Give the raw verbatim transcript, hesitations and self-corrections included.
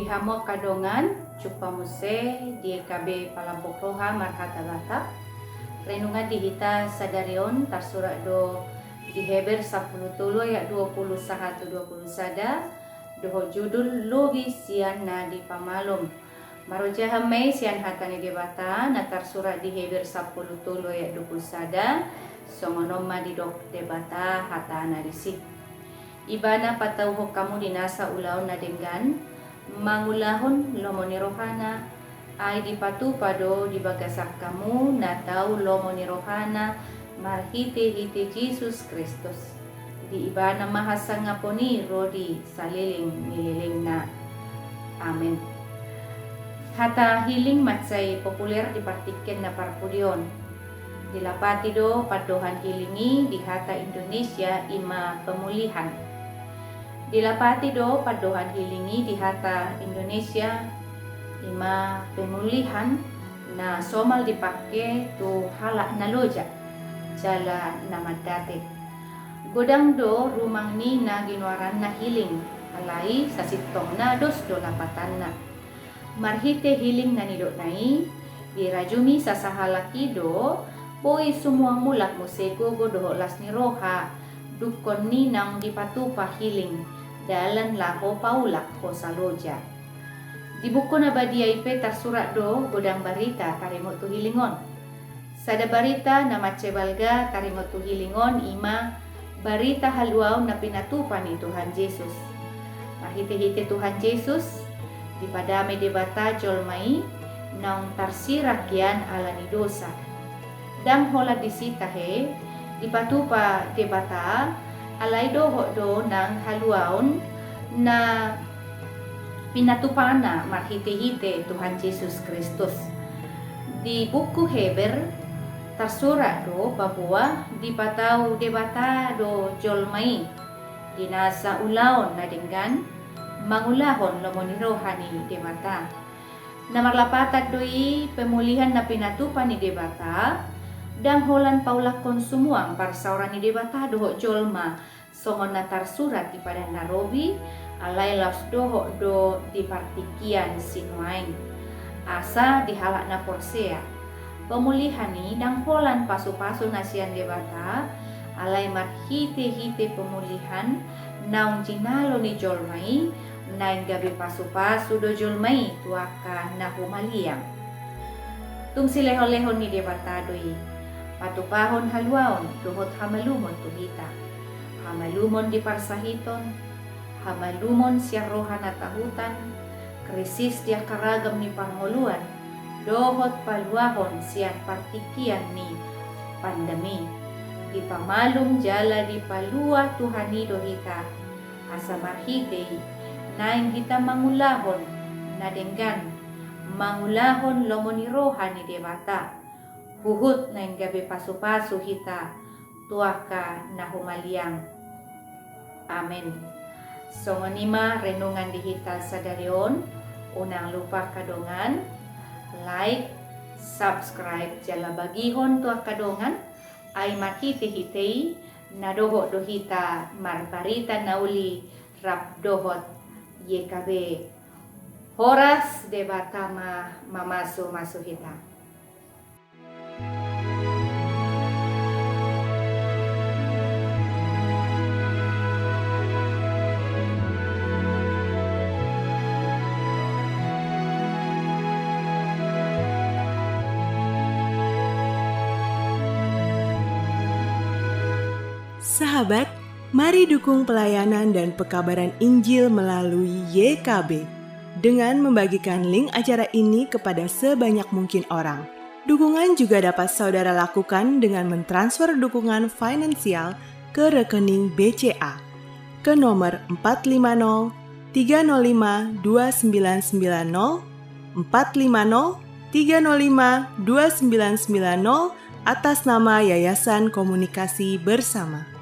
Hamu angka dongan, jumpa muse di E K B Palambok Roha marhata Batak. Renungan di hita sadari on tarsurat do di Heber sampulu tolu ayat dua pulu sahat tu dua pulu sada, dohot judul Lobi sian na dipamalum. Marojahan ma i sian hata ni Debata na tarsurat di Heber sampulu tolu ayat dua pulu sada, songon on ma didok Debata hatana disi. Ibana patauhon hamu di nasa ulaon na denggan, mangulahon lomo ni rohana, ai dipatupa do di bagasan hamu na tau lomo ni rohana marhite-hite Jesus Kristus. Di ibana ma hasangapon i ro di saleleng ni lelengna. Amen. Hata healing mansai populer di partingkian na parpudi on. Dilapati do pandohan healing i di hata Indonesia i ma pemulihan. Dilapati do pandohan healing i di hata Indonesia i ma pemulihan na somal dipangke tu halak na loja jala na mandate. Godang do rumang ni na ginoaranna healing, alai sasintongna dos do lapatanna. Marhite healing na nidokna i, dirajumi sasahalak i do boi sumuang mulak muse gogo dohot las ni roha, dungkon ni naung dipatupa healing, dalan laho paulak hosa loja. Di buku na badia i pe tarsurat do godang barita taringot tu healing on. Sada barita na mansai balga taringot tu healing on i ma barita haluaon na pinatupa ni Tuhan Jesus. Marhite-hite Tuhan Jesus, dipadame Debata jolma i naung tarsirang hian ala ni dosa. Ndang holan disi tahe dipatupa Debata, alai dohot do nang haluaon na pinatupana marhite-hite Tuhan Jesus Kristus. Di buku Heber tarsurat do bahwa dipatau Debata do jolma i di nasa ulaon na denggan mangulahon lomo ni roha ni Debata. Na marlapatan do i pemulihan na pinatupa ni Debata, ndang holan paulakhon sumuang parsaoran ni Debata dohot jolma, songon na tarsurat di Padan na Robi, alai laos dohot do di partingkian sinuaeng. Asa di halak na porsea, pemulihan i ndang holan pasu-pasu na sian Debata, alai marhite-hite pemulihan naung jinalo ni jolma i, naeng gabe pasu-pasu do jolma i tu angka na humaliang. Tung silehon-lehon ni Debata do i, patupahon haluaon dohot hamalumon tu hita. Hamalumon di parsahiton, hamalumon sian roha na tahutan, krisis di angka ragam ni parngoluan, dohot paluahon sian partingkian ni pandemi. Dipamalum jala dipalua Tuhan i do hita, asa marhite i naeng hita mangulahon na denggan, mangulahon lomo ni roha ni Debata, huhut naeng gabe pasu-pasu hita tu angka na humaliang. Amen. Songon i ma renungan di hita sadari on, unang lupa angka dongan, like, subscribe, jala bagihon tu angka dongan, ai marhite-hite i na dohot do hita marbarita na uli rap dohot Y K B. Horas, Debata ma mamasu-masu hita. Sahabat, mari dukung pelayanan dan pekabaran Injil melalui Y K B dengan membagikan link acara ini kepada sebanyak mungkin orang. Dukungan juga dapat saudara lakukan dengan mentransfer dukungan finansial ke rekening B C A ke nomor empat lima nol tiga nol lima dua sembilan sembilan nol, empat lima nol tiga nol lima dua sembilan sembilan nol, atas nama Yayasan Komunikasi Bersama.